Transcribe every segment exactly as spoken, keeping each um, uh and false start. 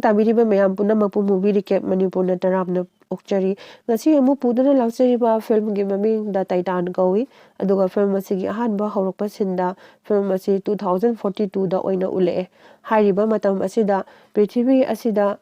ꯇꯥꯕꯤꯔꯤꯕ ꯃꯌꯥꯝ ꯄꯨꯝꯅꯃꯛꯄꯨ Movie Recap ꯃꯅꯤꯄꯨꯔꯅ ꯇꯔꯥꯝꯅ ꯑꯣꯛꯆꯔꯤ꯫ ꯉꯁꯤ ꯑꯃꯨꯛ ꯄꯨꯗꯨꯅ ꯂꯥꯛꯆꯔꯤꯕ ꯐꯤꯂꯝꯒꯤ ꯃꯃꯤꯡ The Titan ꯀꯧꯏ꯫ ꯑꯗꯨꯒ ꯐꯤꯂꯝ ꯑꯁꯤꯒꯤ ꯑꯍꯥꯟꯕ ꯍꯧꯔꯛꯄ ꯁꯤꯟꯗ ꯐꯤꯂꯝ ꯑꯁꯤ two thousand forty twoꯗ ꯑꯣꯏꯅ ꯎꯠꯂꯛꯑꯦ꯫ ꯍꯥꯏꯔꯤꯕ ꯃꯇꯝ ꯑꯁꯤꯗ ꯄ꯭ꯔꯤꯊꯤꯕꯤ ꯑꯁꯤꯗ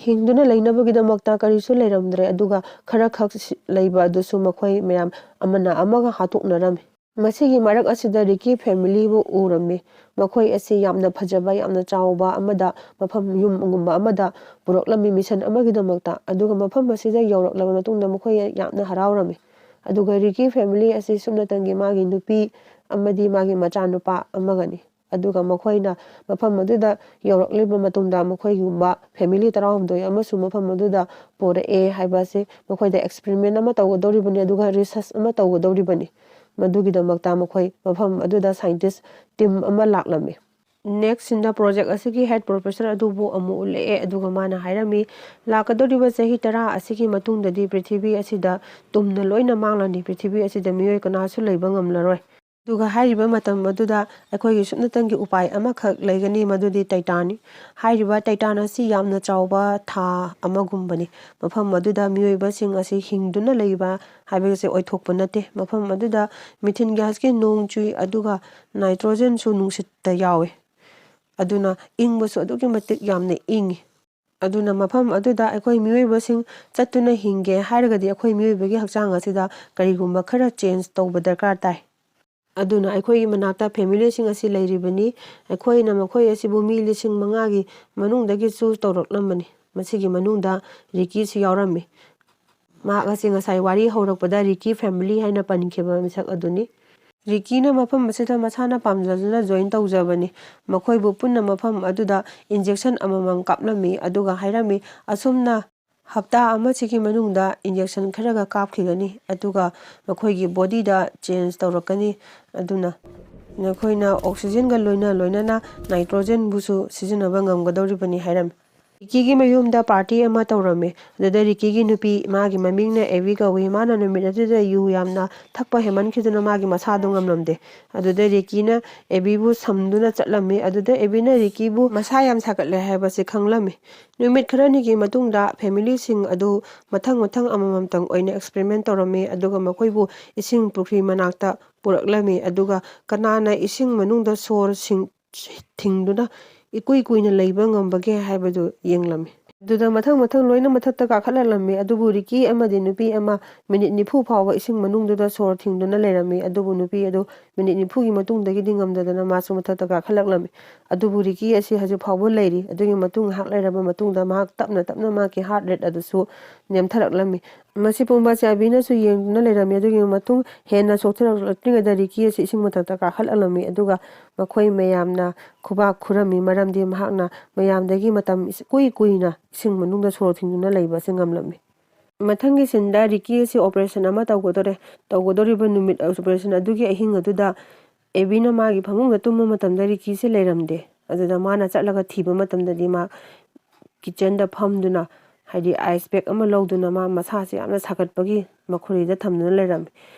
ꯍꯤꯡꯗꯨꯅ ꯂꯩꯅꯕꯒꯤꯗꯃꯛꯇ ꯀꯔꯤꯁꯨ ꯂꯩꯔꯝꯗ꯭ꯔꯦ, ꯑꯗꯨꯒ ꯈꯔ ꯈꯛ ꯁꯤ-, ꯂꯩꯕ ꯑꯗꯨꯁꯨ ꯃꯈꯣꯏ ꯃꯌꯥꯝ ꯑꯃꯅ ꯑꯃꯒ ꯍꯥꯠꯇꯣꯛꯅꯔꯝꯃꯤ꯫ ꯃꯁꯤꯒꯤ ꯃꯔꯛ ꯑꯁꯤꯗ ꯔꯤꯀꯤ ꯐꯦꯃꯤꯂꯤꯕꯨ ꯎꯔꯝꯃꯤ꯫ ꯃꯈꯣꯏ ꯑꯁꯤ ꯌꯥꯝꯅ ꯐꯖꯕ, ꯌꯥꯝꯅ ꯆꯥꯎꯕ ꯑꯃꯗ ꯃꯐꯝ, ꯌꯨꯝꯒꯨꯝꯕ ꯑꯃꯗ ꯄꯨꯔꯛꯂꯝꯃꯤ ꯃꯤꯁꯟ ꯑꯃꯒꯤꯗꯃꯛꯇ꯫ ꯑꯗꯨꯒ ꯃꯐꯝ ꯑꯁꯤꯗ ꯌꯧꯔꯛꯂꯕ ꯃꯇꯨꯡꯗ ꯃꯈꯣꯏ ꯌꯥꯝꯅ ꯍꯔꯥꯎꯔꯝꯃꯤ꯫ ꯑꯗꯨꯒ ꯔꯤꯀꯤ ꯐꯦꯃꯤꯂꯤ ꯑꯁꯤ ꯁꯨꯞꯅꯇꯪꯒꯤ ꯃꯥꯒꯤ ꯅꯨꯄꯤ ꯑꯃꯗꯤ ꯃꯥꯒꯤ ꯃꯆꯥꯅꯨꯄꯥ ꯑꯃꯒꯅꯤ꯫ ꯑꯗꯨꯒ ꯃꯈꯣꯏꯅ ꯃꯐꯝ ꯑꯗꯨꯗ ꯌꯧꯔꯛꯂꯤꯕ ꯃꯇꯨꯡꯗ ꯃꯈꯣꯏꯒꯨꯝꯕ ꯐꯦꯃꯤꯂꯤ ꯇꯔꯥꯍꯨꯝꯗꯣꯏ ꯑꯃꯁꯨ ꯃꯐꯝ ꯑꯗꯨꯗ ꯄꯣꯔꯛꯑꯦ ꯍꯥꯏꯕ ꯑꯁꯤ ꯃꯈꯣꯏꯗ ꯑꯦꯛꯁꯄꯦꯔꯤꯃꯦꯟ ꯑꯃ ꯇꯧꯒꯗꯧꯔꯤꯕꯅꯤ, ꯑꯗꯨꯒ ꯔꯤꯁꯔꯁ ꯑꯃ ꯇꯧꯒꯗꯧꯔꯤꯕꯅꯤ꯫ ꯃꯗꯨꯒꯤꯗꯃꯛꯇ ꯃꯈꯣꯏ ꯃꯐꯝ ꯑꯗꯨꯗ ꯁꯥꯏꯟꯇꯤꯁ ꯇꯤꯝ ꯑꯃ ꯂꯥꯛꯂꯝꯃꯤ꯫ ꯅꯦꯛꯁ ꯁꯤꯟꯗ ꯄ꯭ꯔꯣꯖꯦꯛ ꯑꯁꯤꯒꯤ ꯍꯦꯗ ꯄ꯭ꯔꯣꯐꯦꯁꯔ ꯑꯗꯨꯕꯨ ꯑꯃꯨꯛ ꯎꯠꯂꯛꯑꯦ, ꯑꯗꯨꯒ ꯃꯥꯅ ꯍꯥꯏꯔꯝꯃꯤ, ꯂꯥꯛꯀꯗꯧꯔꯤꯕ ꯆꯍꯤ ꯇꯔꯥ ꯑꯁꯤꯒꯤ ꯃꯇꯨꯡꯗꯗꯤ ꯄ꯭ꯔꯤꯊꯤꯕꯤ ꯑꯁꯤꯗ ꯇꯨꯝꯅ ꯂꯣꯏꯅ ꯃꯥꯡꯂꯅꯤ, ꯄ꯭ꯔꯤꯊꯤꯕꯤ ꯑꯁꯤꯗ ꯃꯤꯑꯣꯏ ꯀꯅꯥꯁꯨ ꯂꯩꯕ ꯉꯝꯂꯔꯣꯏ꯫ ꯑꯗꯨꯒ ꯍꯥꯏꯔꯤꯕ ꯃꯇꯝ ꯑꯗꯨꯗ ꯑꯩꯈꯣꯏꯒꯤ ꯁꯨꯞꯅꯇꯪꯒꯤ ꯎꯄꯥꯏ ꯑꯃꯈꯛ ꯂꯩꯒꯅꯤ, ꯃꯗꯨꯗꯤ ꯇꯥꯏꯇꯥꯟꯅꯤ꯫ ꯍꯥꯏꯔꯤꯕ ꯇꯥꯏꯇꯥꯟ ꯑꯁꯤ ꯌꯥꯝꯅ ꯆꯥꯎꯕ ꯊꯥ ꯑꯃꯒꯨꯝꯕꯅꯤ꯫ ꯃꯐꯝ ꯑꯗꯨꯗ ꯃꯤꯑꯣꯏꯕꯁꯤꯡ ꯑꯁꯤ ꯍꯤꯡꯗꯨꯅ ꯂꯩꯕ ꯍꯥꯏꯕꯁꯦ ꯑꯣꯏꯊꯣꯛꯄ ꯅꯠꯇꯦ꯫ ꯃꯐꯝ ꯑꯗꯨꯗ ꯃꯤꯊꯤꯟ ꯒ꯭ꯌꯥꯁꯀꯤ ꯅꯣꯡ ꯆꯨꯏ, ꯑꯗꯨꯒ ꯅꯥꯏꯇ꯭ꯔꯣꯖꯦꯟꯁꯨ ꯅꯨꯡꯁꯤꯠꯇ ꯌꯥꯎꯏ꯫ ꯑꯗꯨꯅ ꯏꯪꯕꯁꯨ ꯑꯗꯨꯛꯀꯤ ꯃꯇꯤꯛ ꯌꯥꯝꯅ ꯏꯪꯉꯤ꯫ ꯑꯗꯨꯅ ꯃꯐꯝ ꯑꯗꯨꯗ ꯑꯩꯈꯣꯏ ꯃꯤꯑꯣꯏꯕꯁꯤꯡ ꯆꯠꯇꯨꯅ ꯍꯤꯡꯒꯦ ꯍꯥꯏꯔꯒꯗꯤ ꯑꯩꯈꯣꯏ ꯃꯤꯑꯣꯏꯕꯒꯤ ꯍꯛꯆꯥꯡ ꯑꯁꯤꯗ ꯀꯔꯤꯒꯨꯝꯕ ꯈꯔ ꯆꯦꯟꯖ ꯇꯧꯕ ꯗꯔꯀꯥꯔ ꯇꯥꯏ꯫ ꯑꯗꯨꯅ ꯑꯩꯈꯣꯏꯒꯤ ꯃꯅꯥꯛꯇ ꯐꯦꯃꯤꯂꯤꯁꯤꯡ ꯑꯁꯤ ꯂꯩꯔꯤꯕꯅꯤ꯫ ꯑꯩꯈꯣꯏꯅ ꯃꯈꯣꯏ ꯑꯁꯤꯕꯨ ꯃꯤ ꯂꯤꯁꯤꯡ ꯃꯉꯥꯒꯤ ꯃꯅꯨꯡꯗꯒꯤ ꯆꯨꯁ ꯇꯧꯔꯛꯂꯝꯕꯅꯤ꯫ ꯃꯁꯤꯒꯤ ꯃꯅꯨꯡꯗ ꯔꯤꯀꯤꯁꯨ ꯌꯥꯎꯔꯝꯃꯤ꯫ ꯃꯍꯥꯛ ꯑꯁꯤ ꯉꯁꯥꯏ ꯋꯥꯔꯤ ꯍꯧꯔꯛꯄꯗ ꯔꯤꯀꯤ ꯐꯦꯃꯤꯂꯤ ꯍꯥꯏꯅ ꯄꯟꯈꯤꯕ ꯃꯤꯁꯛ ꯑꯗꯨꯅꯤ꯫ ꯔꯤꯀꯤꯅ ꯃꯐꯝ ꯑꯁꯤꯗ ꯃꯁꯥꯅ ꯄꯥꯝꯖꯗꯨꯅ ꯖꯣꯏꯟ ꯇꯧꯖꯕꯅꯤ꯫ ꯃꯈꯣꯏꯕꯨ ꯄꯨꯟꯅ ꯃꯐꯝ ꯑꯗꯨꯗ ꯏꯟꯖꯦꯛꯁꯟ ꯑꯃꯃꯝ ꯀꯥꯞꯂꯝꯃꯤ, ꯑꯗꯨꯒ ꯍꯥꯏꯔꯝꯃꯤ, ꯑꯁꯨꯝꯅ ꯍꯞꯇꯥ ꯑꯃꯁꯤꯒꯤ ꯃꯅꯨꯡꯗ ꯏꯟꯖꯦꯛꯁꯟ ꯈꯔꯒ ꯀꯥꯞꯈꯤꯒꯅꯤ, ꯑꯗꯨꯒ ꯃꯈꯣꯏꯒꯤ ꯕꯣꯗꯤꯗ ꯆꯦꯟꯖ ꯇꯧꯔꯛꯀꯅꯤ꯫ ꯑꯗꯨꯅ ꯅꯈꯣꯏꯅ ꯑꯣꯛꯁꯤꯖꯦꯟꯒ ꯂꯣꯏꯅ ꯂꯣꯏꯅꯅ ꯅꯥꯏꯇ꯭ꯔꯣꯖꯦꯟꯕꯨꯁꯨ ꯁꯤꯖꯤꯟꯅꯕ ꯉꯝꯒꯗꯧꯔꯤꯕꯅꯤ ꯍꯥꯏꯔꯝꯃꯤ꯫ ꯔꯤꯀꯤꯒꯤ ꯃꯌꯨꯝꯗ ꯄꯥꯔꯇꯤ ꯑꯃ ꯇꯧꯔꯝꯃꯤ꯫ ꯑꯗꯨꯗ ꯔꯤꯀꯤꯒꯤ ꯅꯨꯄꯤ, ꯃꯥꯒꯤ ꯃꯃꯤꯡꯅ ꯑꯦꯕꯤ ꯀꯧꯏ, ꯃꯥꯅ ꯅꯨꯃꯤꯠ ꯑꯗꯨꯗ ꯌꯨ ꯌꯥꯝꯅ ꯊꯛꯄ ꯍꯦꯟꯃꯟꯈꯤꯗꯨꯅ ꯃꯥꯒꯤ ꯃꯁꯥꯗꯣ ꯉꯝꯂꯝꯗꯦ꯫ ꯑꯗꯨꯗ ꯔꯤꯀꯤꯅ ꯑꯦꯕꯤꯕꯨ ꯁꯝꯗꯨꯅ ꯆꯠꯂꯝꯃꯤ꯫ ꯑꯗꯨꯗ ꯑꯦꯕꯤꯅ ꯔꯤꯀꯤꯕꯨ ꯃꯁꯥ ꯌꯥꯝ ꯁꯥꯒꯠꯂꯦ ꯍꯥꯏꯕꯁꯤ ꯈꯪꯂꯝꯃꯤ꯫ ꯅꯨꯃꯤꯠ ꯈꯔꯅꯤꯒꯤ ꯃꯇꯨꯡꯗ ꯐꯦꯃꯤꯂꯤꯁꯤꯡ ꯑꯗꯨ ꯃꯊꯪ ꯃꯊꯪ ꯑꯃꯃꯝꯇꯪ ꯑꯣꯏꯅ ꯑꯦꯛꯁꯄꯦꯔꯤꯃꯦꯟ ꯇꯧꯔꯝꯃꯤ, ꯑꯗꯨꯒ ꯃꯈꯣꯏꯕꯨ ꯏꯁꯤꯡ ꯄꯨꯈ꯭ꯔꯤ ꯃꯅꯥꯛꯇ ꯄꯨꯔꯛꯂꯝꯃꯤ, ꯑꯗꯨꯒ ꯀꯅꯥꯅ ꯏꯁꯤꯡ ꯃꯅꯨꯡꯗ ꯁꯣꯔ ꯁꯤꯡ-, ꯊꯤꯡꯗꯨꯅ ꯏꯀꯨꯏ ꯀꯨꯏꯅ ꯂꯩꯕ ꯉꯝꯕꯒꯦ ꯍꯥꯏꯕꯗꯨ ꯌꯦꯡꯂꯝꯃꯤ꯫ ꯑꯗꯨꯗ ꯃꯊꯪ ꯃꯊꯪ ꯂꯣꯏꯅ ꯃꯊꯛꯇ ꯀꯥꯈꯠꯂꯛꯂꯝꯃꯤ, ꯑꯗꯨꯕꯨ ꯔꯤꯀꯤ ꯑꯃꯗꯤ ꯅꯨꯄꯤ ꯑꯃ ꯃꯤꯅꯤꯠ ꯅꯤꯐꯨ ꯐꯥꯎꯕ ꯏꯁꯤꯡ ꯃꯅꯨꯡꯗꯨꯗ ꯁꯣꯔ ꯊꯤꯡꯗꯨꯅ ꯂꯩꯔꯝꯃꯤ, ꯑꯗꯨꯕꯨ ꯅꯨꯄꯤ ꯑꯗꯨ ꯃꯤꯅꯤꯠ ꯅꯤꯐꯨꯒꯤ ꯃꯇꯨꯡꯗꯒꯤꯗꯤ ꯉꯝꯗꯗꯅ ꯃꯥꯁꯨ ꯃꯊꯛꯇ ꯀꯥꯈꯠꯂꯛꯂꯝꯃꯤ꯫ ꯑꯗꯨꯕꯨ ꯔꯤꯀꯤ ꯑꯁꯤ ꯍꯧꯖꯤꯛ ꯐꯥꯎꯕ ꯂꯩꯔꯤ꯫ ꯑꯗꯨꯒꯤ ꯃꯇꯨꯡ ꯉꯥꯏꯍꯥꯛ ꯂꯩꯔꯕ ꯃꯇꯨꯡꯗ ꯃꯍꯥꯛ ꯇꯞꯅ ꯇꯞꯅ ꯃꯍꯥꯛꯀꯤ ꯍꯥꯔꯠ ꯔꯦꯠ ꯑꯗꯨꯁꯨ ꯅꯦꯝꯊꯔꯛꯂꯝꯃꯤ꯫ ꯃꯁꯤ ꯄꯨꯝꯕꯁꯦ ꯑꯕꯤꯅꯁꯨ ꯌꯦꯡꯗꯨꯅ ꯂꯩꯔꯝꯃꯤ꯫ ꯑꯗꯨꯒꯤ ꯃꯇꯨꯡ ꯍꯦꯟꯅ ꯁꯣꯛꯊꯔꯛꯇ꯭ꯔꯤꯉꯩꯗ ꯔꯤꯀꯤ ꯑꯁꯤ ꯏꯁꯤꯡ ꯃꯊꯛꯇ ꯀꯥꯈꯠꯂꯛꯂꯝꯃꯤ, ꯑꯗꯨꯒ ꯃꯈꯣꯏ ꯃꯌꯥꯝꯅ ꯈꯨꯕꯥꯛ ꯈꯨꯔꯝꯃꯤ, ꯃꯔꯝꯗꯤ ꯃꯍꯥꯛꯅ ꯃꯌꯥꯝꯗꯒꯤ ꯃꯇꯝ ꯏꯁ-, ꯀꯨꯏ ꯀꯨꯏꯅ ꯏꯁꯤꯡ ꯃꯅꯨꯡꯗ ꯁꯣꯔ ꯊꯤꯡꯗꯨꯅ ꯂꯩꯕ ꯑꯁꯤ ꯉꯝꯂꯝꯃꯤ꯫ ꯃꯊꯪꯒꯤ ꯁꯤꯟꯗ ꯔꯤꯀꯤ ꯑꯁꯤ ꯑꯣꯄꯔꯦꯁꯟ ꯑꯃ ꯇꯧꯒꯗꯧꯔꯦ꯫ ꯇꯧꯒꯗꯧꯔꯤꯕ ꯅꯨꯃꯤꯠ, ꯑꯣꯄꯔꯦꯁꯟ ꯑꯗꯨꯒꯤ ꯑꯍꯤꯡ ꯑꯗꯨꯗ ꯑꯦꯕꯤꯅ ꯃꯥꯒꯤ ꯐꯃꯨꯡꯗ ꯇꯨꯝꯕ ꯃꯇꯝꯗ ꯔꯤꯀꯤꯁꯦ ꯂꯩꯔꯝꯗꯦ꯫ ꯑꯗꯨꯗ ꯃꯥꯅ ꯆꯠꯂꯒ ꯊꯤꯕ ꯃꯇꯝꯗꯗꯤ ꯃꯥ ꯀꯤꯠꯆꯟꯗ ꯐꯝꯗꯨꯅ, ꯍꯥꯏꯗꯤ ꯑꯥꯏꯁ ꯄꯦꯛ ꯑꯃ ꯂꯧꯗꯨꯅ ꯃꯥ ꯃꯁꯥꯁꯦ ꯌꯥꯝꯅ ꯁꯥꯒꯠꯄꯒꯤ ꯃꯈꯨꯔꯤꯗ ꯊꯝꯗꯨꯅ ꯂꯩꯔꯝꯃꯤ꯫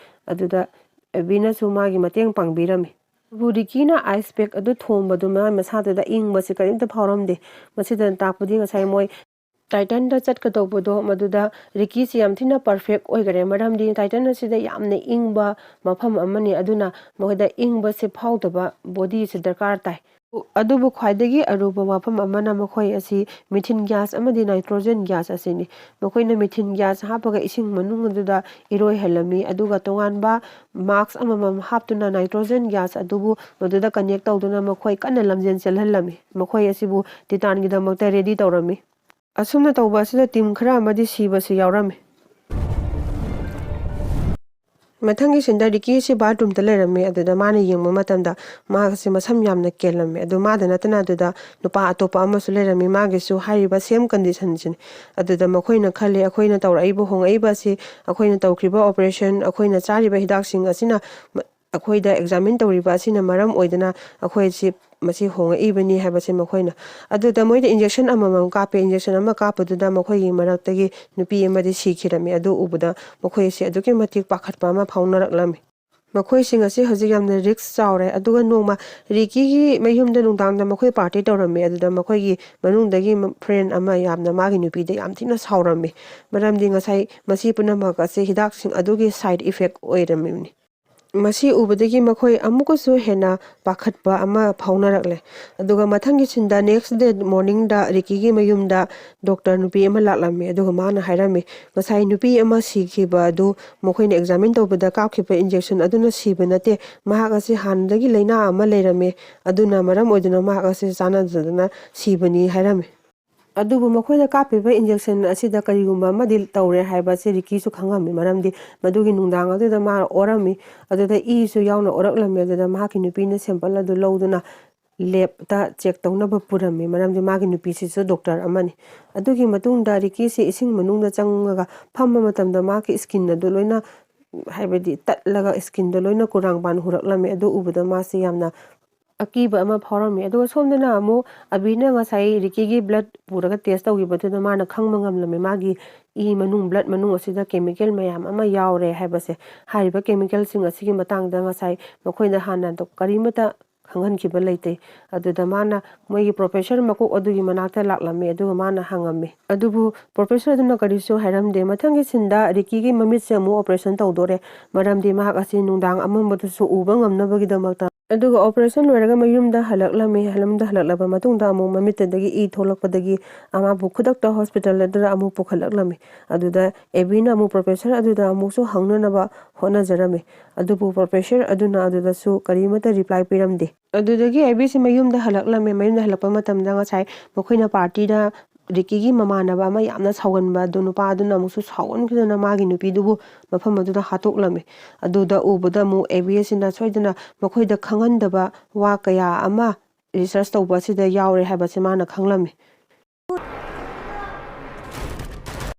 ꯑꯗꯨꯗ ꯑꯦꯕꯤꯅꯁꯨ ꯃꯥꯒꯤ ꯃꯇꯦꯡ ꯄꯥꯡꯕꯤꯔꯝꯃꯤ꯫ ꯑꯗꯨꯕꯨ ꯔꯤꯀꯤꯅ ꯑꯥꯏꯁ ꯄꯦꯛ ꯑꯗꯨ ꯊꯣꯝꯕꯗꯨ ꯃꯥ ꯃꯁꯥꯗꯨꯗ ꯏꯪꯕꯁꯤ ꯀꯔꯤꯝꯇ ꯐꯥꯎꯔꯝꯗꯦ꯫ ꯃꯁꯤꯗ ꯇꯥꯛꯄꯗꯤ ꯉꯁꯥꯏ ꯃꯣꯏ ꯇꯥꯏꯇꯟꯗ ꯆꯠꯀꯗꯧꯕꯗꯣ ꯃꯗꯨꯗ ꯔꯤꯀꯤꯁꯤ ꯌꯥꯝ ꯊꯤꯅ ꯄꯔꯐꯦꯛ ꯑꯣꯏꯈꯔꯦ, ꯃꯔꯝꯗꯤ ꯇꯥꯏꯇꯟ ꯑꯁꯤꯗ ꯌꯥꯝꯅ ꯏꯪꯕ ꯃꯐꯝ ꯑꯃꯅꯤ꯫ ꯑꯗꯨꯅ ꯃꯈꯣꯏꯗ ꯏꯪꯕꯁꯦ ꯐꯥꯎꯗꯕ ꯕꯣꯗꯤꯁꯦ ꯗꯔꯀꯥꯔ ꯇꯥꯏ꯫ ꯑꯗꯨꯕꯨ ꯈ꯭ꯋꯥꯏꯗꯒꯤ ꯑꯔꯨꯕ ꯋꯥꯐꯝ ꯑꯃꯅ ꯃꯈꯣꯏ ꯑꯁꯤ ꯃꯤꯊꯤꯟ ꯒ꯭ꯌꯥꯁ ꯑꯃꯗꯤ ꯅꯥꯏꯇ꯭ꯔꯣꯖꯦꯟ ꯒ꯭ꯌꯥꯁ ꯑꯁꯤꯅꯤ꯫ ꯃꯈꯣꯏꯅ ꯃꯤꯊꯤꯟ ꯒ꯭ꯌꯥꯁ ꯍꯥꯞꯄꯒ ꯏꯁꯤꯡ ꯃꯅꯨꯡ ꯑꯗꯨꯗ ꯏꯔꯣꯏꯍꯜꯂꯝꯃꯤ, ꯑꯗꯨꯒ ꯇꯣꯉꯥꯟꯕ ꯃꯥꯛꯁ ꯑꯃꯃꯝ ꯍꯥꯞꯇꯨꯅ ꯅꯥꯏꯇ꯭ꯔꯣꯖꯦꯟ ꯒ꯭ꯌꯥꯁ ꯑꯗꯨꯕꯨ ꯃꯗꯨꯗ ꯀꯅꯦꯛ ꯇꯧꯗꯨꯅ ꯃꯈꯣꯏ ꯀꯟꯅ ꯂꯝꯖꯦꯟ ꯆꯦꯜꯍꯜꯂꯝꯃꯤ꯫ ꯃꯈꯣꯏ ꯑꯁꯤꯕꯨ ꯇꯤꯇꯥꯟꯒꯤꯗꯃꯛꯇ ꯔꯦꯗꯤ ꯇꯧꯔꯝꯃꯤ꯫ ꯑꯁꯨꯝꯅ ꯇꯧꯕ ꯑꯁꯤꯗ ꯇꯤꯝ ꯈꯔ ꯑꯃꯗꯤ ꯁꯤꯕꯁꯨ ꯌꯥꯎꯔꯝꯃꯤ꯫ ꯃꯊꯪꯒꯤ ꯁꯤꯟꯗ ꯔꯤꯀꯤ ꯑꯁꯤ ꯕꯥꯠꯔꯨꯝꯗ ꯂꯩꯔꯝꯃꯤ꯫ ꯑꯗꯨꯗ ꯃꯥꯅ ꯌꯦꯡꯕ ꯃꯇꯝꯗ ꯃꯥꯁꯦ ꯃꯁꯝ ꯌꯥꯝꯅ ꯀꯦꯜꯂꯝꯃꯤ꯫ ꯑꯗꯨ ꯃꯥꯗ ꯅꯠꯇꯅ ꯑꯗꯨꯗ ꯅꯨꯄꯥ ꯑꯇꯣꯞꯄ ꯑꯃꯁꯨ ꯂꯩꯔꯝꯃꯤ, ꯃꯥꯒꯤꯁꯨ ꯍꯥꯏꯔꯤꯕ ꯁꯦꯝ ꯀꯟꯗꯤꯁꯟꯁꯤꯅꯤ꯫ ꯑꯗꯨꯗ ꯃꯈꯣꯏꯅ ꯈꯜꯂꯤ, ꯑꯩꯈꯣꯏꯅ ꯇꯧꯔꯛꯏꯕ, ꯍꯣꯡꯉꯛꯏꯕ ꯑꯁꯤ ꯑꯩꯈꯣꯏꯅ ꯇꯧꯈ꯭ꯔꯤꯕ ꯑꯣꯄꯔꯦꯁꯟ, ꯑꯩꯈꯣꯏꯅ ꯆꯥꯔꯤꯕ ꯍꯤꯗꯥꯛꯁꯤꯡ ꯑꯁꯤꯅ ꯃ-, ꯑꯩꯈꯣꯏꯗ ꯑꯦꯛꯖꯥꯃꯤꯟ ꯇꯧꯔꯤꯕ ꯑꯁꯤꯅ ꯃꯔꯝ ꯑꯣꯏꯗꯅ ꯑꯩꯈꯣꯏꯁꯤ ꯃꯁꯤ ꯍꯣꯡꯉꯛꯏꯕꯅꯤ ꯍꯥꯏꯕꯁꯤ ꯃꯈꯣꯏꯅ꯫ ꯑꯗꯨꯗ ꯃꯣꯏꯗ ꯏꯟꯖꯦꯛꯁꯟ ꯑꯃꯃꯝ ꯀꯥꯞꯄꯦ꯫ ꯏꯟꯖꯦꯛꯁꯟ ꯑꯃ ꯀꯥꯞꯄꯗꯨꯗ ꯃꯈꯣꯏꯒꯤ ꯃꯔꯛꯇꯒꯤ ꯅꯨꯄꯤ ꯑꯃꯗꯤ ꯁꯤꯈꯤꯔꯝꯃꯤ꯫ ꯑꯗꯨ ꯎꯕꯗ ꯃꯈꯣꯏꯁꯦ ꯑꯗꯨꯛꯀꯤ ꯃꯇꯤꯛ ꯄꯥꯈꯠꯄ ꯑꯃ ꯐꯥꯎꯅꯔꯛꯂꯝꯃꯤ꯫ ꯃꯈꯣꯏꯁꯤꯡ ꯑꯁꯤ ꯍꯧꯖꯤꯛ ꯌꯥꯝꯅ ꯔꯤꯛꯁ ꯆꯥꯎꯔꯦ꯫ ꯑꯗꯨꯒ ꯅꯣꯡꯃ ꯔꯤꯀꯤꯒꯤ ꯃꯌꯨꯝꯗ ꯅꯨꯡꯗꯥꯡꯗ ꯃꯈꯣꯏ ꯄꯥꯔꯇꯤ ꯇꯧꯔꯝꯃꯤ꯫ ꯑꯗꯨꯗ ꯃꯈꯣꯏꯒꯤ ꯃꯅꯨꯡꯗꯒꯤ ꯐ꯭ꯔꯦꯟ ꯑꯃ ꯌꯥꯝꯅ ꯃꯥꯒꯤ ꯅꯨꯄꯤꯗ ꯌꯥꯝ ꯊꯤꯅ ꯁꯥꯎꯔꯝꯃꯤ꯫ ꯃꯔꯝꯗꯤ ꯉꯁꯥꯏ ꯃꯁꯤ ꯄꯨꯝꯅꯃꯛ ꯑꯁꯤ ꯍꯤꯗꯥꯛꯁꯤꯡ ꯑꯗꯨꯒꯤ ꯁꯥꯏꯠ ꯏꯐꯦꯛ ꯑꯣꯏꯔꯝꯃꯤꯕꯅꯤ꯫ ꯃꯁꯤ ꯎꯕꯗꯒꯤ ꯃꯈꯣꯏ ꯑꯃꯨꯛꯀꯁꯨ ꯍꯦꯟꯅ ꯄꯥꯈꯠꯄ ꯑꯃ ꯐꯥꯎꯅꯔꯛꯂꯦ꯫ ꯑꯗꯨꯒ ꯃꯊꯪꯒꯤ ꯁꯤꯟꯗ, ꯅꯦꯛꯁ ꯗꯦ ꯃꯣꯔꯅꯤꯡꯗ ꯔꯤꯀꯤꯒꯤ ꯃꯌꯨꯝꯗ ꯗꯣꯛꯇꯔ ꯅꯨꯄꯤ ꯑꯃ ꯂꯥꯛꯂꯝꯃꯤ꯫ ꯑꯗꯨꯒ ꯃꯥꯅ ꯍꯥꯏꯔꯝꯃꯤ, ꯉꯁꯥꯏ ꯅꯨꯄꯤ ꯑꯃ ꯁꯤꯈꯤꯕ ꯑꯗꯨ ꯃꯈꯣꯏꯅ ꯑꯦꯛꯖꯥꯃꯤꯟ ꯇꯧꯕꯗ ꯀꯥꯞꯈꯤꯕ ꯏꯟꯖꯦꯛꯁꯟ ꯑꯗꯨꯅ ꯁꯤꯕ ꯅꯠꯇꯦ꯫ ꯃꯍꯥꯛ ꯑꯁꯤ ꯍꯥꯟꯅꯗꯒꯤ ꯂꯥꯏꯅꯥ ꯑꯃ ꯂꯩꯔꯝꯃꯤ꯫ ꯑꯗꯨꯅ ꯃꯔꯝ ꯑꯣꯏꯗꯨꯅ ꯃꯍꯥꯛ ꯑꯁꯤ ꯆꯥꯟꯅꯗꯗꯅ ꯁꯤꯕꯅꯤ ꯍꯥꯏꯔꯝꯃꯤ꯫ ꯑꯗꯨꯕꯨ ꯃꯈꯣꯏꯅ ꯀꯥꯞꯄꯤꯕ ꯏꯟꯖꯦꯛꯁꯟ ꯑꯁꯤꯗ ꯀꯔꯤꯒꯨꯝꯕ ꯑꯃꯗꯤ ꯇꯧꯔꯦ ꯍꯥꯏꯕꯁꯤ ꯔꯤꯀꯤꯁꯨ ꯈꯪꯉꯝꯃꯤ, ꯃꯔꯝꯗꯤ ꯃꯗꯨꯒꯤ ꯅꯨꯡꯗꯥꯡ ꯑꯗꯨꯗ ꯃꯥ ꯑꯣꯔꯝꯃꯤ꯫ ꯑꯗꯨꯗ ꯏꯁꯨ ꯌꯥꯎꯅ ꯑꯣꯔꯛꯂꯝꯃꯤ꯫ ꯑꯗꯨꯗ ꯃꯍꯥꯛꯀꯤ ꯅꯨꯄꯤꯅ ꯁꯦꯝꯄꯜ ꯑꯗꯨ ꯂꯧꯗꯨꯅ ꯂꯦꯞꯇ ꯆꯦꯛ ꯇꯧꯅꯕ ꯄꯨꯔꯝꯃꯤ, ꯃꯔꯝꯗꯤ ꯃꯥꯒꯤ ꯅꯨꯄꯤꯁꯤꯁꯨ ꯗꯣꯛꯇꯔ ꯑꯃꯅꯤ꯫ ꯑꯗꯨꯒꯤ ꯃꯇꯨꯡꯗ ꯔꯤꯀꯤꯁꯤ ꯏꯁꯤꯡ ꯃꯅꯨꯡꯗ ꯆꯪꯉꯒ ꯐꯝꯕ ꯃꯇꯝꯗ ꯃꯥꯒꯤ ꯁ꯭ꯀꯤꯟ ꯑꯗꯨ ꯂꯣꯏꯅ, ꯍꯥꯏꯕꯗꯤ ꯇꯠꯂꯒ ꯁ꯭ꯀꯤꯟꯗꯣ ꯂꯣꯏꯅ ꯀꯨꯔꯥꯡ ꯄꯥꯟ ꯍꯨꯔꯛꯂꯝꯃꯤ꯫ ꯑꯗꯨ ꯎꯕꯗ ꯃꯥꯁꯤ ꯌꯥꯝꯅ ꯑꯀꯤꯕ ꯑꯃ ꯐꯥꯎꯔꯝꯃꯤ꯫ ꯑꯗꯨꯒ ꯁꯣꯝꯗꯅ ꯑꯃꯨꯛ ꯑꯕꯤꯅ ꯉꯁꯥꯏ ꯔꯤꯀꯤꯒꯤ ꯕ꯭ꯂꯠ ꯄꯨꯔꯒ ꯇꯦꯁ ꯇꯧꯈꯤꯕꯗꯨꯗ ꯃꯥꯅ ꯈꯪꯕ ꯉꯝꯂꯝꯃꯤ, ꯃꯥꯒꯤ ꯏ ꯃꯅꯨꯡ, ꯕ꯭ꯂꯠ ꯃꯅꯨꯡ ꯑꯁꯤꯗ ꯀꯦꯃꯤꯀꯦꯜ ꯃꯌꯥꯝ ꯑꯃ ꯌꯥꯎꯔꯦ ꯍꯥꯏꯕꯁꯦ꯫ ꯍꯥꯏꯔꯤꯕ ꯀꯦꯃꯤꯀꯦꯜꯁꯤꯡ ꯑꯁꯤꯒꯤ ꯃꯇꯥꯡꯗ ꯉꯁꯥꯏ ꯃꯈꯣꯏꯅ ꯍꯥꯟꯅ ꯗꯣ-, ꯀꯔꯤꯃꯠꯇ ꯈꯪꯍꯟꯈꯤꯕ ꯂꯩꯇꯦ꯫ ꯑꯗꯨꯗ ꯃꯥꯅ ꯃꯣꯏꯒꯤ ꯄ꯭ꯔꯣꯐꯦꯁꯔ ꯃꯀꯣꯛ ꯑꯗꯨꯒꯤ ꯃꯅꯥꯛꯇ ꯂꯥꯛꯂꯝꯃꯤ, ꯑꯗꯨꯒ ꯃꯥꯅ ꯍꯪꯉꯝꯃꯤ꯫ ꯑꯗꯨꯕꯨ ꯄ꯭ꯔꯣꯐꯦꯁꯔ ꯑꯗꯨꯅ ꯀꯔꯤꯁꯨ ꯍꯥꯏꯔꯝꯗꯦ꯫ ꯃꯊꯪꯒꯤ ꯁꯤꯟꯗ ꯔꯤꯀꯤꯒꯤ ꯃꯃꯤꯠꯁꯦ ꯑꯃꯨꯛ ꯑꯣꯄꯔꯦꯁꯟ ꯇꯧꯗꯣꯔꯦ, ꯃꯔꯝꯗꯤ ꯃꯍꯥꯛ ꯑꯁꯤ ꯅꯨꯡꯗꯥꯡ ꯑꯃꯝꯕꯗꯁꯨ ꯎꯕ ꯉꯝꯅꯕꯒꯤꯗꯃꯛꯇ꯫ ꯑꯗꯨꯒ ꯑꯣꯄꯔꯦꯁꯟ ꯂꯣꯏꯔꯒ ꯃꯌꯨꯝꯗ ꯍꯜꯂꯛꯂꯝꯃꯤ꯫ ꯃꯌꯨꯝꯗ ꯍꯜꯂꯛꯂꯕ ꯃꯇꯨꯡꯗ ꯑꯃꯨꯛ ꯃꯃꯤꯠꯇꯗꯒꯤ ꯏ ꯊꯣꯛꯂꯛꯄꯗꯒꯤ ꯑꯃꯕꯨ ꯈꯨꯗꯛꯇ ꯍꯣꯁꯄꯤꯇꯥꯜ ꯑꯗꯨꯗ ꯑꯃꯨꯛ ꯄꯨꯈꯠꯂꯛꯂꯝꯃꯤ꯫ ꯑꯗꯨꯗ ꯑꯦꯕꯤꯅ ꯑꯃꯨꯛ ꯄ꯭ꯔꯣꯐꯦꯁꯔ ꯑꯗꯨꯗ ꯑꯃꯨꯛꯁꯨ ꯍꯪꯅꯅꯕ ꯍꯣꯠꯅꯖꯔꯝꯃꯤ꯫ ꯑꯗꯨꯕꯨ ꯄ꯭ꯔꯣꯐꯦꯁꯔ ꯑꯗꯨꯅ ꯑꯗꯨꯗꯁꯨ ꯀꯔꯤꯃꯠꯇ ꯔꯤꯄ꯭ꯂꯥꯏ ꯄꯤꯔꯝꯗꯦ꯫ ꯑꯗꯨꯗꯒꯤ ꯑꯦꯕꯤꯁꯤ ꯃꯌꯨꯝꯗ ꯍꯜꯂꯛꯂꯝꯃꯦ꯫ ꯃꯌꯨꯝꯗ ꯍꯜꯂꯛꯄ ꯃꯇꯝꯗ ꯉꯁꯥꯏ ꯃꯈꯣꯏꯅ ꯄꯥꯔꯇꯤꯗ ꯔꯤꯀꯤꯒꯤ ꯃꯃꯥꯟꯅꯕ ꯑꯃ ꯌꯥꯝꯅ ꯁꯥꯎꯒꯟꯕ ꯑꯗꯨ ꯅꯨꯄꯥ ꯑꯗꯨꯅ ꯑꯃꯨꯛꯁꯨ ꯁꯥꯎꯒꯟꯈꯤꯗꯅ ꯃꯥꯒꯤ ꯅꯨꯄꯤꯗꯨꯕꯨ ꯃꯐꯝ ꯑꯗꯨꯗ ꯍꯥꯠꯇꯣꯛꯂꯝꯃꯤ꯫ ꯑꯗꯨꯗ ꯎꯕꯗ ꯑꯃꯨꯛ ꯑꯦꯕꯤ ꯑꯁꯤꯅ ꯁꯣꯏꯗꯅ ꯃꯈꯣꯏꯗ ꯈꯪꯍꯟꯗꯕ ꯋꯥ ꯀꯌꯥ ꯑꯃ ꯔꯤꯁꯔꯁ ꯇꯧꯕ ꯑꯁꯤꯗ ꯌꯥꯎꯔꯦ ꯍꯥꯏꯕꯁꯤ ꯃꯥꯅ ꯈꯪꯂꯝꯃꯤ꯫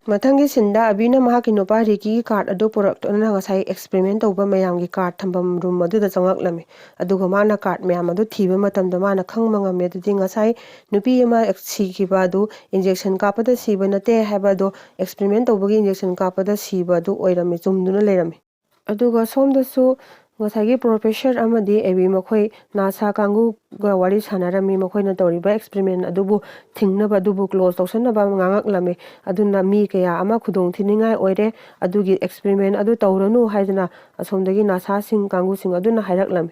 ꯃꯊꯪꯒꯤ ꯁꯤꯟꯗ ꯑꯕꯤꯅ ꯃꯍꯥꯛꯀꯤ ꯅꯨꯄꯥ ꯔꯤꯀꯤꯒꯤ ꯀꯥꯔꯠ ꯑꯗꯨ ꯄꯨꯔꯛꯇꯨꯅ ꯉꯁꯥꯏ ꯑꯦꯛꯁꯄꯦꯔꯤꯃꯦꯟ ꯇꯧꯕ ꯃꯌꯥꯝꯒꯤ ꯀꯥꯔꯠ ꯊꯝꯐꯝ ꯔꯨꯝ ꯑꯗꯨꯗ ꯆꯪꯂꯛꯂꯝꯃꯤ꯫ ꯑꯗꯨꯒ ꯃꯥꯅ ꯀꯥꯔꯠ ꯃꯌꯥꯝ ꯑꯗꯨ ꯊꯤꯕ ꯃꯇꯝꯗ ꯃꯥꯅ ꯈꯪꯕ ꯉꯝꯃꯤ ꯑꯗꯨꯗꯤ ꯉꯁꯥꯏ ꯅꯨꯄꯤ ꯑꯃ ꯁꯤꯈꯤꯕ ꯑꯗꯨ ꯏꯟꯖꯦꯛꯁꯟ ꯀꯥꯞꯄꯗ ꯁꯤꯕ ꯅꯠꯇꯦ ꯍꯥꯏꯕ ꯑꯗꯨ ꯑꯦꯛꯁꯄꯦꯔꯤꯃꯦꯟ ꯇꯧꯕꯒꯤ ꯏꯟꯖꯦꯛꯁꯟ ꯀꯥꯞꯄꯗ ꯁꯤꯕ ꯑꯗꯨ ꯑꯣꯏꯔꯝꯃꯤ, ꯆꯨꯝꯗꯨꯅ ꯂꯩꯔꯝꯃꯤ꯫ ꯑꯗꯨꯒ ꯁꯣꯝꯗꯁꯨ ꯉꯁꯥꯏꯒꯤ ꯄ꯭ꯔꯣꯐꯦꯁꯔ ꯑꯃꯗꯤ ꯑꯦꯕꯤ ꯃꯈꯣꯏ ꯅꯥꯁꯥ ꯀꯥꯡꯕꯨꯒ ꯋꯥꯔꯤ ꯁꯥꯟꯅꯔꯝꯃꯤ꯫ ꯃꯈꯣꯏꯅ ꯇꯧꯔꯤꯕ ꯑꯦꯛꯁꯄꯦꯔꯤꯃꯦꯟ ꯑꯗꯨꯕꯨ ꯊꯤꯡꯅꯕ, ꯑꯗꯨꯕꯨ ꯀ꯭ꯂꯣꯖ ꯇꯧꯁꯟꯅꯕ ꯉꯥꯡꯉꯛꯂꯝꯃꯤ꯫ ꯑꯗꯨꯅ ꯃꯤ ꯀꯌꯥ ꯑꯃ ꯈꯨꯗꯣꯡ ꯊꯤꯅꯤꯡꯉꯥꯏ ꯑꯣꯏꯔꯦ, ꯑꯗꯨꯒꯤ ꯑꯦꯛꯁꯄꯦꯔꯤꯃꯦꯟ ꯑꯗꯨ ꯇꯧꯔꯅꯨ ꯍꯥꯏꯗꯅ ꯑꯁꯣꯝꯗꯒꯤ ꯅꯥꯁꯥꯁꯤꯡ ꯀꯥꯡꯕꯨꯁꯤꯡ ꯑꯗꯨꯅ ꯍꯥꯏꯔꯛꯂꯝꯃꯤ꯫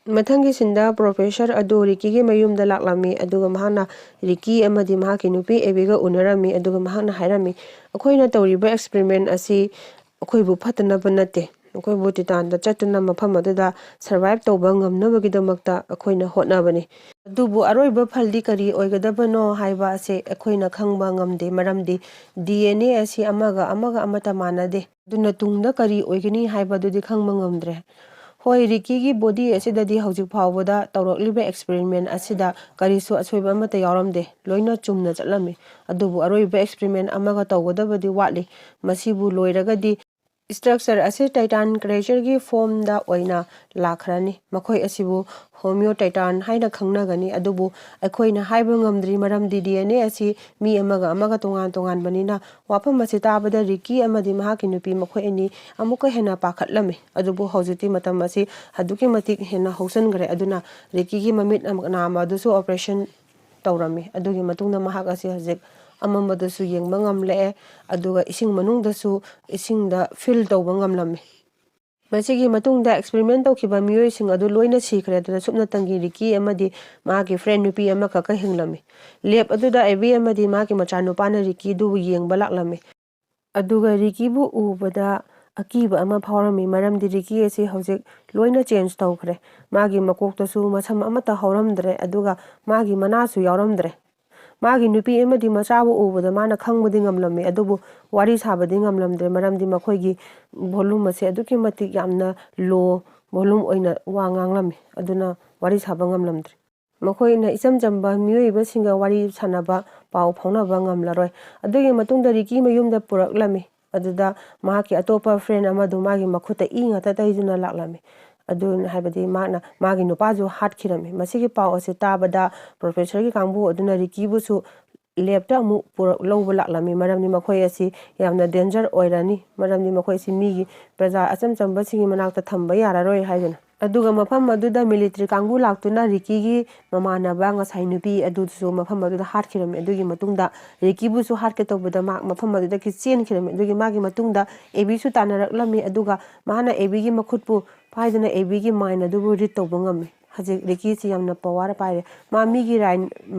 ꯃꯊꯪꯒꯤ ꯁꯤꯟꯗ ꯄ꯭ꯔꯣꯐꯦꯁꯔ ꯑꯗꯨ ꯔꯤꯀꯤꯒꯤ ꯃꯌꯨꯝꯗ ꯂꯥꯛꯂꯝꯃꯤ, ꯑꯗꯨꯒ ꯃꯍꯥꯛꯅ ꯔꯤꯀꯤ ꯑꯃꯗꯤ ꯃꯍꯥꯛꯀꯤ ꯅꯨꯄꯤ ꯑꯦꯕꯤꯒ ꯎꯅꯔꯝꯃꯤ꯫ ꯑꯗꯨꯒ ꯃꯍꯥꯛꯅ ꯍꯥꯏꯔꯝꯃꯤ, "ꯑꯩꯈꯣꯏꯅ ꯇꯧꯔꯤꯕ ꯑꯦꯛꯁꯄꯦꯔꯤꯃꯦꯟ ꯑꯁꯤ ꯑꯩꯈꯣꯏꯕꯨ ꯐꯠꯇꯅꯕ ꯅꯠꯇꯦ꯫ ꯑꯩꯈꯣꯏꯕꯨ ꯇꯤꯇꯥꯟꯗ ꯆꯠꯇꯨꯅ ꯃꯐꯝ ꯑꯗꯨꯗ ꯁꯔꯚꯥꯏꯚ ꯇꯧꯕ ꯉꯝꯅꯕꯒꯤꯗꯃꯛꯇ ꯑꯩꯈꯣꯏꯅ ꯍꯣꯠꯅꯕꯅꯤ꯫ ꯑꯗꯨꯕꯨ ꯑꯔꯣꯏꯕ ꯐꯜꯗꯤ ꯀꯔꯤ ꯑꯣꯏꯒꯗꯕꯅꯣ ꯍꯥꯏꯕ ꯑꯁꯤ ꯑꯩꯈꯣꯏꯅ ꯈꯪꯕ ꯉꯝꯗꯦ, ꯃꯔꯝꯗꯤ ꯗꯤ ꯑꯦꯟ ꯑꯦ ꯑꯁꯤ ꯑꯃꯒ ꯑꯃꯒ ꯑꯃꯠꯇ ꯃꯥꯟꯅꯗꯦ꯫ ꯑꯗꯨꯅ ꯇꯨꯡꯗ ꯀꯔꯤ ꯑꯣꯏꯒꯅꯤ ꯍꯥꯏꯕꯗꯨꯗꯤ ꯈꯪꯕ ꯉꯝꯗ꯭ꯔꯦ꯫ ꯍꯣꯏ, ꯔꯤꯀꯤꯒꯤ ꯕꯣꯗꯤ ꯑꯁꯤꯗꯗꯤ ꯍꯧꯖꯤꯛ ꯐꯥꯎꯕꯗ ꯇꯧꯔꯛꯂꯤꯕ ꯑꯦꯛꯁꯄꯦꯔꯤꯃꯦꯟ ꯑꯁꯤꯗ ꯀꯔꯤꯁꯨ ꯑꯁꯣꯏꯕ ꯑꯃꯠꯇ ꯌꯥꯎꯔꯝꯗꯦ, ꯂꯣꯏꯅ ꯆꯨꯝꯅ ꯆꯠꯂꯝꯃꯤ꯫ ꯑꯗꯨꯕꯨ ꯑꯔꯣꯏꯕ ꯑꯦꯛꯁꯄꯦꯔꯤꯃꯦꯟ ꯑꯃꯒ ꯇꯧꯒꯗꯕꯗꯤ ꯋꯥꯠꯂꯤ꯫ ꯃꯁꯤꯕꯨ ꯂꯣꯏꯔꯒꯗꯤ ꯏꯁꯇ꯭ꯔꯛꯆꯔ ꯑꯁꯤ ꯇꯥꯏꯇꯥꯟ ꯀ꯭ꯔꯦꯆꯔꯒꯤ ꯐꯣꯝꯗ ꯑꯣꯏꯅ ꯂꯥꯛꯈ꯭ꯔꯅꯤ꯫ ꯃꯈꯣꯏ ꯑꯁꯤꯕꯨ ꯍꯣꯃꯤꯌꯣ ꯇꯥꯏꯇꯥꯟ ꯍꯥꯏꯅ ꯈꯪꯅꯒꯅꯤ, ꯑꯗꯨꯕꯨ ꯑꯩꯈꯣꯏꯅ ꯍꯥꯏꯕ ꯉꯝꯗ꯭ꯔꯤ, ꯃꯔꯝꯗꯤ ꯗꯤ ꯑꯦꯟ ꯑꯦ ꯑꯁꯤ ꯃꯤ ꯑꯃꯒ ꯑꯃꯒ ꯇꯣꯉꯥꯟ ꯇꯣꯉꯥꯟꯕꯅꯤꯅ꯫ ꯋꯥꯐꯝ ꯑꯁꯤ ꯇꯥꯕꯗ ꯔꯤꯀꯤ ꯑꯃꯗꯤ ꯃꯍꯥꯛꯀꯤ ꯅꯨꯄꯤ ꯃꯈꯣꯏ ꯑꯅꯤ ꯑꯃꯨꯛꯀ ꯍꯦꯟꯅ ꯄꯥꯈꯠꯂꯝꯃꯤ꯫ ꯑꯗꯨꯕꯨ ꯍꯧꯖꯤꯛꯇꯤ ꯃꯇꯝ ꯑꯁꯤ ꯑꯗꯨꯛꯀꯤ ꯃꯇꯤꯛ ꯍꯦꯟꯅ ꯍꯧꯁꯤꯟꯈ꯭ꯔꯦ꯫ ꯑꯗꯨꯅ ꯔꯤꯀꯤꯒꯤ ꯃꯃꯤꯠ ꯑꯃ-, ꯅꯥꯝꯃ ꯑꯗꯨꯁꯨ ꯑꯣꯄꯔꯦꯁꯟ ꯇꯧꯔꯝꯃꯤ꯫ ꯑꯗꯨꯒꯤ ꯃꯇꯨꯡꯗ ꯃꯍꯥꯛ ꯑꯁꯤ ꯍꯧꯖꯤꯛ ꯑꯃꯝꯕꯗꯁꯨ ꯌꯦꯡꯕ ꯉꯝꯂꯛꯑꯦ, ꯑꯗꯨꯒ ꯏꯁꯤꯡ ꯃꯅꯨꯡꯗꯁꯨ ꯏꯁꯤꯡꯗ ꯐꯤꯜ ꯇꯧꯕ ꯉꯝꯂꯝꯃꯤ꯫ ꯃꯁꯤꯒꯤ ꯃꯇꯨꯡꯗ ꯑꯦꯛꯁꯄꯦꯔꯤꯃꯦꯟ ꯇꯧꯈꯤꯕ ꯃꯤꯑꯣꯏꯁꯤꯡ ꯑꯗꯨ ꯂꯣꯏꯅ ꯁꯤꯈ꯭ꯔꯦ, ꯑꯗꯨꯅ ꯁꯨꯞꯅꯇꯪꯒꯤ ꯔꯤꯀꯤ ꯑꯃꯗꯤ ꯃꯍꯥꯛꯀꯤ ꯐ꯭ꯔꯦꯟ ꯅꯨꯄꯤ ꯑꯃꯈꯛꯀ ꯍꯤꯡꯂꯝꯃꯤ꯫ ꯂꯦꯕ ꯑꯗꯨꯗ ꯑꯦꯕꯤ ꯑꯃꯗꯤ ꯃꯍꯥꯛꯀꯤ ꯃꯆꯥꯅꯨꯄꯥꯅ ꯔꯤꯀꯤꯗꯨꯕꯨ ꯌꯦꯡꯕ ꯂꯥꯛꯂꯝꯃꯤ꯫ ꯑꯗꯨꯒ ꯔꯤꯀꯤꯕꯨ ꯎꯕꯗ ꯑꯀꯤꯕ ꯑꯃ ꯐꯥꯎꯔꯝꯃꯤ, ꯃꯔꯝꯗꯤ ꯔꯤꯀꯤ ꯑꯁꯤ ꯍꯧꯖꯤꯛ ꯂꯣꯏꯅ ꯆꯦꯟꯖ ꯇꯧꯈ꯭ꯔꯦ꯫ ꯃꯥꯒꯤ ꯃꯀꯣꯛꯇꯁꯨ ꯃꯁꯝ ꯑꯃꯠꯇ ꯍꯧꯔꯝꯗ꯭ꯔꯦ, ꯑꯗꯨꯒ ꯃꯥꯒꯤ ꯃꯅꯥꯁꯨ ꯌꯥꯎꯔꯝꯗ꯭ꯔꯦ꯫ ꯃꯥꯒꯤ ꯅꯨꯄꯤ ꯑꯃꯗꯤ ꯃꯆꯥꯕꯨ ꯎꯕꯗ ꯃꯥꯅ ꯈꯪꯕꯗꯤ ꯉꯝꯂꯝꯃꯤ, ꯑꯗꯨꯕꯨ ꯋꯥꯔꯤ ꯁꯥꯕꯗꯤ ꯉꯝꯂꯝꯗ꯭ꯔꯦ, ꯃꯔꯝꯗꯤ ꯃꯈꯣꯏꯒꯤ ꯚꯣꯂꯨꯝ ꯑꯁꯤ ꯑꯗꯨꯛꯀꯤ ꯃꯇꯤꯛ ꯌꯥꯝꯅ ꯂꯣ ꯚꯣꯂꯨꯝ ꯑꯣꯏꯅ ꯋꯥ ꯉꯥꯡꯂꯝꯃꯤ, ꯑꯗꯨꯅ ꯋꯥꯔꯤ ꯁꯥꯕ ꯉꯝꯂꯝꯗ꯭ꯔꯦ꯫ ꯃꯈꯣꯏꯅ ꯏꯆꯝ ꯆꯝꯕ ꯃꯤꯑꯣꯏꯕꯁꯤꯡꯒ ꯋꯥꯔꯤ ꯁꯥꯟꯅꯕ ꯄꯥꯎ ꯐꯥꯎꯅꯕ ꯉꯝꯂꯔꯣꯏ꯫ ꯑꯗꯨꯒꯤ ꯃꯇꯨꯡꯗ ꯔꯤꯀꯤ ꯃꯌꯨꯝꯗ ꯄꯨꯔꯛꯂꯝꯃꯤ꯫ ꯑꯗꯨꯗ ꯃꯍꯥꯛꯀꯤ ꯑꯇꯣꯞꯄ ꯐ꯭ꯔꯦꯟ ꯑꯃꯗꯨ ꯃꯥꯒꯤ ꯃꯈꯨꯠꯇ ꯏ ꯉꯥꯛꯇ ꯇꯩꯗꯨꯅ ꯂꯥꯛꯂꯝꯃꯤ꯫ ꯑꯗꯨ ꯍꯥꯏꯕꯗꯤ ꯃꯥꯅ ꯃꯥꯒꯤ ꯅꯨꯄꯥꯁꯨ ꯍꯥꯠꯈꯤꯔꯝꯃꯤ꯫ ꯃꯁꯤꯒꯤ ꯄꯥꯎ ꯑꯁꯤ ꯇꯥꯕꯗ ꯄ꯭ꯔꯣꯐꯦꯁꯔꯒꯤ ꯀꯥꯡꯕꯨ ꯑꯗꯨꯅ ꯔꯤꯀꯤꯕꯨꯁꯨ ꯂꯦꯞꯇ ꯑꯃꯨꯛ ꯄꯨꯔꯛ ꯂꯧꯕ ꯂꯥꯛꯂꯝꯃꯤ꯫ ꯃꯔꯝꯗꯤ ꯃꯈꯣꯏ ꯑꯁꯤ ꯌꯥꯝꯅ ꯗꯦꯟꯖꯔ ꯑꯣꯏꯔꯅꯤ, ꯃꯔꯝꯗꯤ ꯃꯈꯣꯏ ꯑꯁꯤ ꯃꯤꯒꯤ ꯄ꯭ꯔꯖꯥ ꯑꯆꯝ ꯆꯝꯕꯁꯤꯡꯒꯤ ꯃꯅꯥꯛꯇ ꯊꯝꯕ ꯌꯥꯔꯔꯣꯏ ꯍꯥꯏꯗꯨꯅ꯫ ꯑꯗꯨꯒ ꯃꯐꯝ ꯑꯗꯨꯗ ꯃꯤꯂꯤꯇ꯭ꯔꯤ ꯀꯥꯡꯕꯨ ꯂꯥꯛꯇꯨꯅ ꯔꯤꯀꯤꯒꯤ ꯃꯃꯥꯟꯅꯕ ꯉꯁꯥꯏ ꯅꯨꯄꯤ ꯑꯗꯨꯁꯨ ꯃꯐꯝ ꯑꯗꯨꯗ ꯍꯥꯠꯈꯤꯔꯝꯃꯤ꯫ ꯑꯗꯨꯒꯤ ꯃꯇꯨꯡꯗ ꯔꯤꯀꯤꯕꯨꯁꯨ ꯍꯥꯠꯀꯦ ꯇꯧꯕꯗ ꯃꯥ ꯃꯐꯝ ꯑꯗꯨꯗꯒꯤ ꯆꯦꯟꯈꯤꯔꯝꯃꯤ꯫ ꯑꯗꯨꯒꯤ ꯃꯥꯒꯤ ꯃꯇꯨꯡꯗ ꯑꯦꯕꯤꯁꯨ ꯇꯥꯟꯅꯔꯛꯂꯝꯃꯤ꯫ ꯑꯗꯨꯒ ꯃꯥꯅ ꯑꯦꯕꯤꯒꯤ ꯃꯈꯨꯠꯄꯨ ꯄꯥꯏꯗꯨꯅ ꯑꯦꯕꯤꯒꯤ ꯃꯥꯏꯟ ꯑꯗꯨꯕꯨ ꯔꯤꯗ ꯇꯧꯕ ꯉꯝꯃꯤ꯫ ꯍꯧꯖꯤꯛ ꯔꯤꯀꯤꯁꯤ ꯌꯥꯝꯅ ꯄꯋꯥꯔ ꯄꯥꯏꯔꯦ꯫ ꯃꯥ ꯃꯤꯒꯤ ꯔꯥꯏꯟ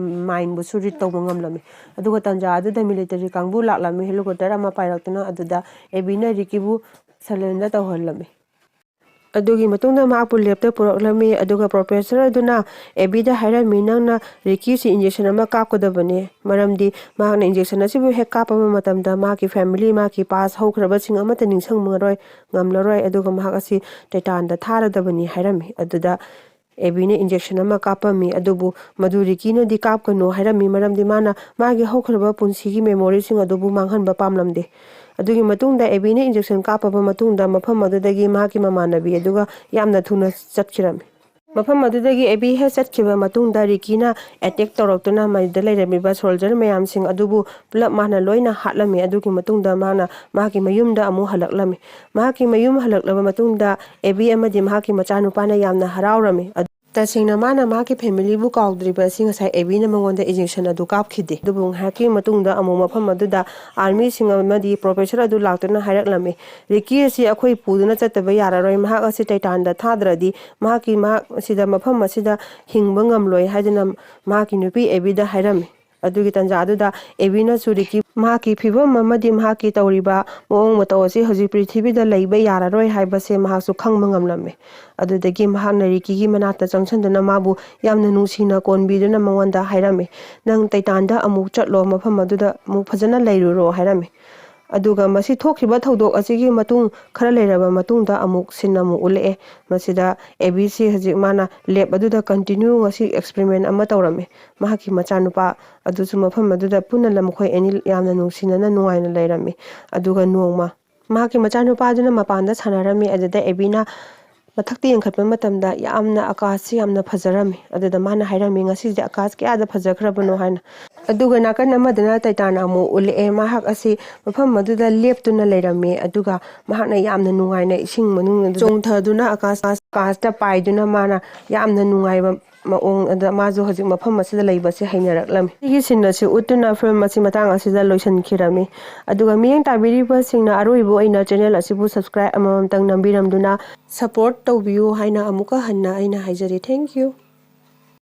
ꯃꯥꯏꯟꯕꯨꯁꯨ ꯔꯤꯗ ꯇꯧꯕ ꯉꯝꯂꯝꯃꯤ꯫ ꯑꯗꯨꯒ ꯇꯟꯖꯥ ꯑꯗꯨꯗ ꯃꯤꯂꯤꯇꯔꯤ ꯀꯥꯡꯕꯨ ꯂꯥꯛꯂꯝꯃꯤ, ꯍꯦꯂꯤꯀꯣꯞꯇꯔ ꯑꯃ ꯄꯥꯏꯔꯛꯇꯨꯅ꯫ ꯑꯗꯨꯗ ꯑꯦꯕꯤꯅ ꯔꯤꯀꯤꯕꯨ ꯁꯔꯦꯟꯗꯔ ꯇꯧꯍꯜꯂꯝꯃꯤ꯫ ꯑꯗꯨꯒꯤ ꯃꯇꯨꯡꯗ ꯃꯍꯥꯛꯄꯨ ꯂꯦꯞꯇ ꯄꯨꯔꯛꯂꯝꯃꯤ꯫ ꯑꯗꯨꯒ ꯄ꯭ꯔꯣꯐꯦꯁꯔ ꯑꯗꯨꯅ ꯑꯦꯕꯤꯗ ꯍꯥꯏꯔꯝꯃꯤ, "ꯅꯪꯅ ꯔꯤꯀꯤꯁꯤ ꯏꯟꯖꯦꯛꯁꯟ ꯑꯃ ꯀꯥꯞꯀꯗꯕꯅꯤ, ꯃꯔꯝꯗꯤ ꯃꯍꯥꯛꯅ ꯏꯟꯖꯦꯛꯁꯟ ꯑꯁꯤꯕꯨ ꯍꯦꯛ ꯀꯥꯞꯄꯕ ꯃꯇꯝꯗ ꯃꯍꯥꯛꯀꯤ ꯐꯦꯃꯤꯂꯤ, ꯃꯍꯥꯛꯀꯤ ꯄꯥꯁ ꯍꯧꯈ꯭ꯔꯕꯁꯤꯡ ꯑꯃꯠꯇ ꯅꯤꯡꯁꯤꯡꯉꯔꯣꯏ, ꯉꯝꯂꯔꯣꯏ, ꯑꯗꯨꯒ ꯃꯍꯥꯛ ꯑꯁꯤ ꯇꯩꯇꯥꯟꯗ ꯊꯥꯔꯗꯕꯅꯤ" ꯍꯥꯏꯔꯝꯃꯤ꯫ ꯑꯗꯨꯗ ꯑꯦꯕꯤꯅ ꯏꯟꯖꯦꯛꯁꯟ ꯑꯃ ꯀꯥꯞꯄꯝꯃꯤ, ꯑꯗꯨꯕꯨ ꯃꯗꯨ ꯔꯤꯀꯤꯅꯗꯤ ꯀꯥꯞꯀꯅꯨ ꯍꯥꯏꯔꯝꯃꯤ, ꯃꯔꯝꯗꯤ ꯃꯥꯅ ꯃꯥꯒꯤ ꯍꯧꯈ꯭ꯔꯕ ꯄꯨꯟꯁꯤꯒꯤ ꯃꯦꯃꯣꯔꯤꯁꯤꯡ ꯑꯗꯨꯕꯨ ꯃꯥꯡꯍꯟꯕ ꯄꯥꯝꯂꯝꯗꯦ꯫ ꯑꯗꯨꯒꯤ ꯃꯇꯨꯡꯗ ꯑꯦꯕꯤꯅ ꯏꯟꯖꯦꯛꯁꯟ ꯀꯥꯞꯄꯕ ꯃꯇꯨꯡꯗ ꯃꯐꯝ ꯑꯗꯨꯗꯒꯤ ꯃꯍꯥꯛꯀꯤ ꯃꯃꯥꯟꯅꯕꯤ ꯑꯗꯨꯒ ꯌꯥꯝꯅ ꯊꯨꯅ ꯆꯠꯈꯤꯔꯝꯃꯤ꯫ ꯃꯐꯝ ꯑꯗꯨꯗꯒꯤ ꯑꯦꯕꯤ ꯍꯦꯛ ꯆꯠꯈꯤꯕ ꯃꯇꯨꯡꯗ ꯔꯤꯀꯤꯅ ꯑꯦꯇꯦꯛ ꯇꯧꯔꯛꯇꯨꯅ ꯃꯗꯨꯗ ꯂꯩꯔꯝꯃꯤꯕ ꯁꯣꯜꯖꯔ ꯃꯌꯥꯝꯁꯤꯡ ꯑꯗꯨꯕꯨ ꯄꯨꯂꯞ ꯃꯥꯅ ꯂꯣꯏꯅ ꯍꯥꯠꯂꯝꯃꯤ꯫ ꯑꯗꯨꯒꯤ ꯃꯇꯨꯡꯗ ꯃꯥꯅ ꯃꯍꯥꯛꯀꯤ ꯃꯌꯨꯝꯗ ꯑꯃꯨꯛ ꯍꯜꯂꯛꯂꯝꯃꯤ꯫ ꯃꯍꯥꯛꯀꯤ ꯃꯌꯨꯝ ꯍꯜꯂꯛꯂꯕ ꯃꯇꯨꯡꯗ ꯑꯦꯕꯤ ꯑꯃꯗꯤ ꯃꯍꯥꯛꯀꯤ ꯃꯆꯥꯅꯨꯄꯥꯅ ꯌꯥꯝꯅ ꯍꯔꯥꯎꯔꯝꯃꯤ꯫ ꯑꯗꯨ ꯇꯁꯦꯡꯅ ꯃꯥꯅ ꯃꯍꯥꯛꯀꯤ ꯐꯦꯃꯤꯂꯤꯕꯨ ꯀꯥꯎꯗ꯭ꯔꯤꯕ ꯑꯁꯤ ꯉꯁꯥꯏ ꯑꯦꯕꯤꯅ ꯃꯉꯣꯟꯗ ꯏꯟꯖꯦꯛꯁꯟ ꯑꯗꯨ ꯀꯥꯞꯈꯤꯗꯦ꯫ ꯑꯗꯨꯕꯨ ꯉꯥꯏꯍꯥꯛꯀꯤ ꯃꯇꯨꯡꯗ ꯑꯃꯨꯛ ꯃꯐꯝ ꯑꯗꯨꯗ ꯑꯥꯔꯃꯤꯁꯤꯡ ꯑꯃꯗꯤ ꯄ꯭ꯔꯣꯐꯦꯁꯔ ꯑꯗꯨ ꯂꯥꯛꯇꯨꯅ ꯍꯥꯏꯔꯛꯂꯝꯃꯤ, "ꯔꯤꯀꯤ ꯑꯁꯤ ꯑꯩꯈꯣꯏ ꯄꯨꯗꯨꯅ ꯆꯠꯇꯕ ꯌꯥꯔꯔꯣꯏ, ꯃꯍꯥꯛ ꯑꯁꯤ ꯇꯩꯇꯥꯟꯗ ꯊꯥꯗ꯭ꯔꯗꯤ ꯃꯍꯥꯛꯀꯤ, ꯃꯍꯥꯛ ꯑꯁꯤꯗ, ꯃꯐꯝ ꯑꯁꯤꯗ ꯍꯤꯡꯕ ꯉꯝꯂꯣꯏ" ꯍꯥꯏꯗꯨꯅ ꯃꯍꯥꯛꯀꯤ ꯅꯨꯄꯤ ꯑꯦꯕꯤꯗ ꯍꯥꯏꯔꯝꯃꯤ꯫ ꯑꯗꯨꯒꯤ ꯇꯥꯟꯖꯥ ꯑꯗꯨꯗ ꯑꯦꯕꯤꯅꯁꯨ ꯔꯤꯀꯤ ꯃꯍꯥꯛꯀꯤ ꯐꯤꯕꯝ ꯑꯃꯗꯤ ꯃꯍꯥꯛꯀꯤ ꯇꯧꯔꯤꯕ ꯃꯑꯣꯡ ꯃꯇꯧ ꯑꯁꯤ ꯍꯧꯖꯤꯛ ꯄ꯭ꯔꯤꯊꯤꯕꯤꯗ ꯂꯩꯕ ꯌꯥꯔꯔꯣꯏ ꯍꯥꯏꯕꯁꯦ ꯃꯍꯥꯛꯁꯨ ꯈꯪꯕ ꯉꯝꯂꯝꯃꯤ꯫ ꯑꯗꯨꯗꯒꯤ ꯃꯍꯥꯛꯅ ꯔꯤꯀꯤꯒꯤ ꯃꯅꯥꯛꯇ ꯆꯪꯁꯤꯟꯗꯨꯅ ꯃꯥꯕꯨ ꯌꯥꯝꯅ ꯅꯨꯡꯁꯤꯅ ꯀꯣꯟꯕꯤꯗꯨꯅ ꯃꯉꯣꯟꯗ ꯍꯥꯏꯔꯝꯃꯤ, "ꯅꯪ ꯇꯩꯇꯥꯟꯗ ꯑꯃꯨꯛ ꯆꯠꯂꯣ, ꯃꯐꯝ ꯑꯗꯨꯗ ꯑꯃꯨꯛ ꯐꯖꯅ ꯂꯩꯔꯨꯔꯣ" ꯍꯥꯏꯔꯝꯃꯤ꯫ ꯑꯗꯨꯒ ꯃꯁꯤ ꯊꯣꯛꯈꯤꯕ ꯊꯧꯗꯣꯛ ꯑꯁꯤꯒꯤ ꯃꯇꯨꯡ ꯈꯔ ꯂꯩꯔꯕ ꯃꯇꯨꯡꯗ ꯑꯃꯨꯛ ꯁꯤꯟ ꯑꯃꯨꯛ ꯎꯠꯂꯛꯑꯦ꯫ ꯃꯁꯤꯗ ꯑꯦꯕꯤꯁꯤ ꯍꯧꯖꯤꯛ ꯃꯥꯅ ꯂꯦꯞ ꯑꯗꯨꯗ ꯀꯟꯇꯤꯅ꯭ꯌꯨ ꯉꯁꯤ ꯑꯦꯛꯁꯄꯦꯔꯤꯃꯦꯟ ꯑꯃ ꯇꯧꯔꯝꯃꯤ꯫ ꯃꯍꯥꯛꯀꯤ ꯃꯆꯥꯅꯨꯄꯥ ꯑꯗꯨꯁꯨ ꯃꯐꯝ ꯑꯗꯨꯗ ꯄꯨꯟꯅ ꯃꯈꯣꯏ ꯑꯅꯤ ꯌꯥꯝꯅ ꯅꯨꯡꯁꯤꯅꯅ ꯅꯨꯡꯉꯥꯏꯅ ꯂꯩꯔꯝꯃꯤ꯫ ꯑꯗꯨꯒ ꯅꯣꯡꯃ ꯃꯍꯥꯛꯀꯤ ꯃꯆꯥꯅꯨꯄꯥꯗꯨꯅ ꯃꯄꯥꯟꯗ ꯁꯥꯟꯅꯔꯝꯃꯤ꯫ ꯑꯗꯨꯗ ꯑꯦꯕꯤꯅ ꯃꯊꯛꯇ ꯌꯦꯡꯈꯠꯄ ꯃꯇꯝꯗ ꯌꯥꯝꯅ ꯑꯀꯥꯁꯁꯤ ꯌꯥꯝꯅ ꯐꯖꯔꯝꯃꯤ꯫ ꯑꯗꯨꯗ ꯃꯥꯅ ꯍꯥꯏꯔꯝꯃꯤ, "ꯉꯁꯤꯁꯦ ꯑꯀꯥꯁ ꯀꯌꯥꯗ ꯐꯖꯈ꯭ꯔꯕꯅꯣ?" ꯍꯥꯏꯅ꯫ ꯑꯗꯨꯒ ꯅꯥꯀꯟ ꯑꯃꯗꯅ ꯇꯥꯏꯇꯥꯅ ꯑꯃꯨꯛ ꯎꯠꯂꯛꯑꯦ꯫ ꯃꯍꯥꯛ ꯑꯁꯤ ꯃꯐꯝ ꯑꯗꯨꯗ ꯂꯦꯞꯇꯨꯅ ꯂꯩꯔꯝꯃꯤ꯫ ꯑꯗꯨꯒ ꯃꯍꯥꯛꯅ ꯌꯥꯝꯅ ꯅꯨꯡꯉꯥꯏꯅ ꯏꯁꯤꯡ ꯃꯅꯨꯡ ꯆꯣꯡꯊꯗꯨꯅ ꯑꯀꯥꯁ, ꯑꯀꯥꯁꯇ ꯄꯥꯏꯗꯨꯅ ꯃꯥꯅ ꯌꯥꯝꯅ ꯅꯨꯡꯉꯥꯏꯕ ꯃꯑꯣꯡ ꯑꯗ ꯃꯥꯁꯨ ꯍꯧꯖꯤꯛ ꯃꯐꯝ ꯑꯁꯤꯗ ꯂꯩꯕꯁꯦ ꯍꯩꯅꯔꯛꯂꯝꯃꯤ꯫ ꯁꯤꯒꯤ ꯁꯤꯟ ꯑꯁꯤ ꯎꯠꯇꯨꯅ ꯐꯤꯂꯝ ꯑꯁꯤ ꯃꯇꯥꯡ ꯑꯁꯤꯗ ꯂꯣꯏꯁꯤꯟꯈꯤꯔꯝꯃꯤ꯫ ꯑꯗꯨꯒ ꯃꯤꯠꯌꯦꯡ ꯇꯥꯕꯤꯔꯤꯕꯁꯤꯡꯅ ꯑꯔꯣꯏꯕ ꯑꯣꯏꯅ ꯆꯦꯅꯦꯜ ꯑꯁꯤꯕꯨ ꯁꯕꯁꯀ꯭ꯔꯥꯏꯕ ꯑꯃꯃꯝꯇꯪ ꯅꯝꯕꯤꯔꯝꯗꯨꯅ ꯁꯄꯣꯔꯠ ꯇꯧꯕꯤꯌꯨ ꯍꯥꯏꯅ ꯑꯃꯨꯛꯀ ꯍꯟꯅ ꯑꯩꯅ ꯍꯥꯏꯖꯔꯤ꯫ Thank you꯫